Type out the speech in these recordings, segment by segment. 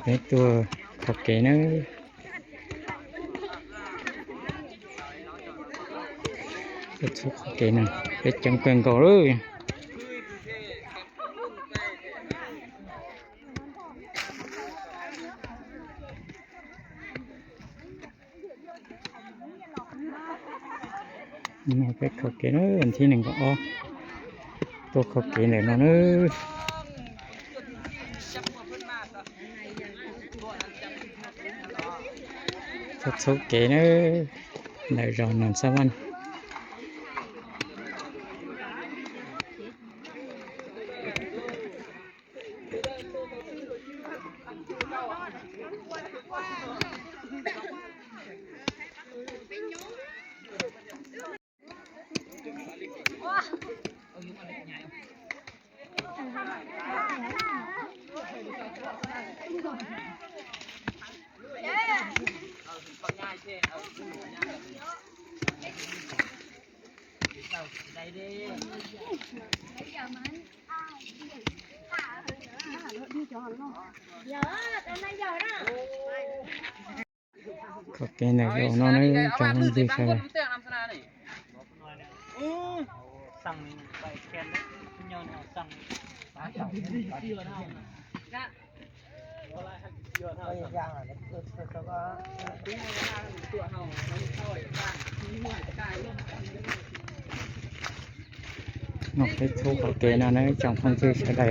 ໃນຕົວເຂົ້າແກງເດີ ເຮັດຊຸກເຂົ້າແກງນະ ເຮັດຈັງເກິ່ງເກົ່າເລີຍ. ນີ້ເຮັດເຂົ້າແກງເດີ ວັນທີໜຶ່ງກໍອອກ ຕົວເຂົ້າແກງເດີນ້ອງເອີຍ ຕົວເຂົ້າແກງເດີ ໃນດອນນອນສະຫວັນ. ເຂົ້າແກງໃນໂລກເນາະ ໃນຈອງມັນຊິເຂົ້າ. ເນາະ ເຮັດຊຸກເຂົ້າແກງເນາະ ໃນຈອງຄົນຊື່ຊະໄດ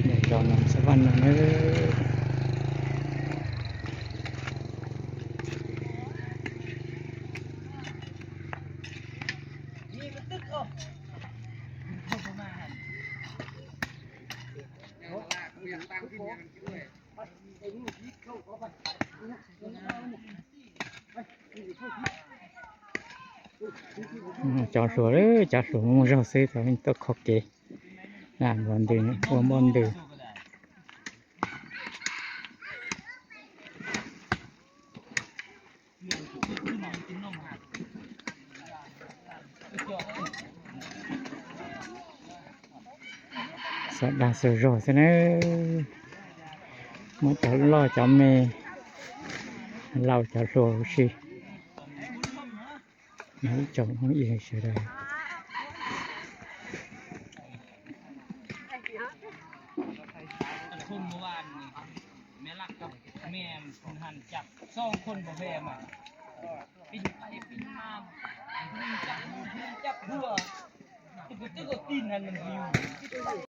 ໃນຈອງນອນສະຫວັນເນາະ. ອືມ ເຈົ້າສັວເດີ ເຈົ້າສັວໝູ່ເຈົ້າເຊ ເຈົ້າເປັນຕົວເຂົ້າແກງ ນະ ບ່ອນດື່ມ ພວກບ່ອນດື່ມ. ສະດາໂຊໂຊຊະເນີ ມາຈາກລໍຈາກແມ່ ເລົ່າຈາກໂຊຊີ ມາຈອກຫ້ອງອີກຊະໄດ. ຄົນເມື່ອວານນີ້ ແມ່ລັກກັບແມ່ເພິ່ນຫັ້ນຈັບສອງຄົນບໍ່ແພ້ມັນ ປິ່ນໄປປິ່ນມາ ຈັບຫົວ ຈັບຫົວ ຕຶກໆ ຕີນຫັ້ນມັນຢູ່.